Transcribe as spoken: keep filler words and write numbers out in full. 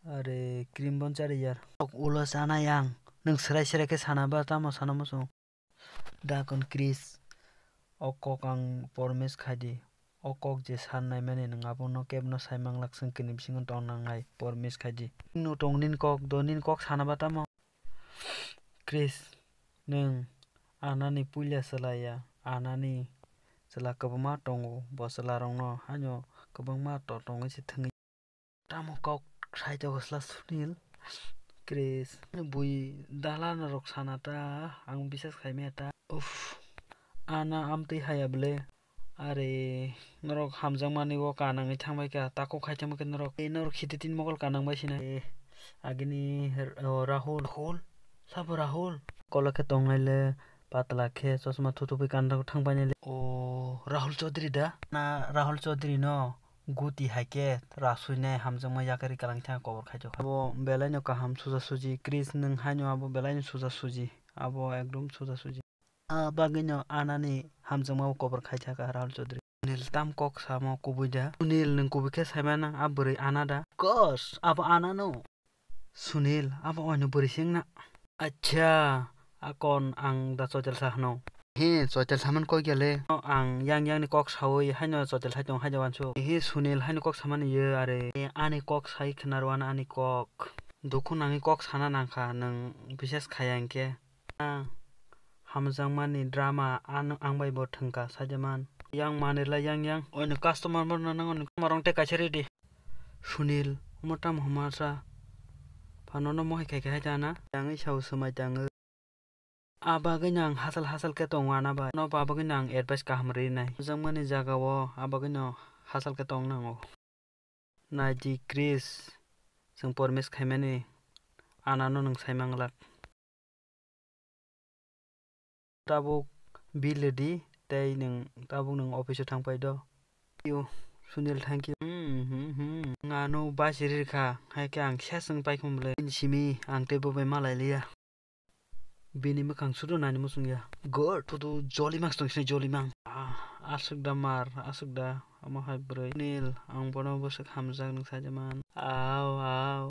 Are cream bon chari yar. Ulo sana yang. Nwng srai srai khe sana ba tamo sana muchung. Dakon Chris. O kok ang promise khai di. O kok je san naimani nwng abono kebno sai manglak chwng kini bisingo tong nangnai promise khai di. Nwng tong nini kok do nini kok sana ba tamo. Chris, nwng anani puila chwla ya, anani chwla kwbangma tongo, bo chwlarokno haino kwbangma to tongwi se thwngwi. Tamo kok sai tongo chwla Sunil? Chris, bui dalan rok sana ta, ang bisas khai maya ta. Uff, ana amtwi haya bwle. Are, norok hamjakmani o kanangwi thangbai kha, takhuk khai thangbai kha norok. Tei norok khiti tin mokol kanang bai sina. E, agini r-, o, Rahul. Rahul? Sabo Rahul? Kola khe tongnai le, patla khe, chosma thutubui kandago thangbai nai le. O, Rahul Chaudhary da? Na, Rahul Chaudhary no guti hai khe rasui nai hamjakma yakari kalang thang kobor khai tokha. Abo belai no kaham suja suji, Chris nwng haino abo belai no suja suji. Abo ekdom suja suji. A bagwino anani hamjakmao kobor khai thaka Rahul Chaudhary. Sunil tam kok samo kubui da. Sunil nwng kubui khe saima nang a bwrwi ana da. Kos, abo ana no. Sunil, abo oino bwrwi se wngna. Acha, a kon ang da Choital sa hwno. He, Choital saman koi gele. No, ang yang yang ni kok sawi haino Choital hai tong hai da wansu. He, Sunil haino kok samani ye are. Ani kok sai khna rwna ani kok. Dukhu nangwi kok sana nangkha nwng bises khaya hinkhe. Ah, hamjakmani drama ano ang bai bo thwngkha, sajaman. Yang manila yang yang. Oino customer morno nango ni morong tei kaisa ready. Sunil, omo tamo homa sa. Phano no mohai khai khai jana. Yang i sao swmai tango. A bagwi no ang hasal hasal khe tongo ana bai. No ba bagwi no ang advice kaham rinai. Hamjakmani jaga o a bagwi no hasal khe tong nango. Nai di Chris, chwng promise khaimani anano nwng sai manglak. Tabuk bill redi tei nwng tabuk nwng office o thang pai do. Yo, Sunil, thank you. Hmm, hmm, hmm. Nwng ano basi rirkha, hai khe ang ses wng pai khum bwle. Bini simi ang teibo bai malai liya. Bini mwkhang sudu nani muchung ya. God, sudu joli mang tong sini joli mang. Ah, aswk da mar, aswk da. Omo hai bwrwi. Nil, ang bono bwswk hamjak nwng sajaman. Aw, aw.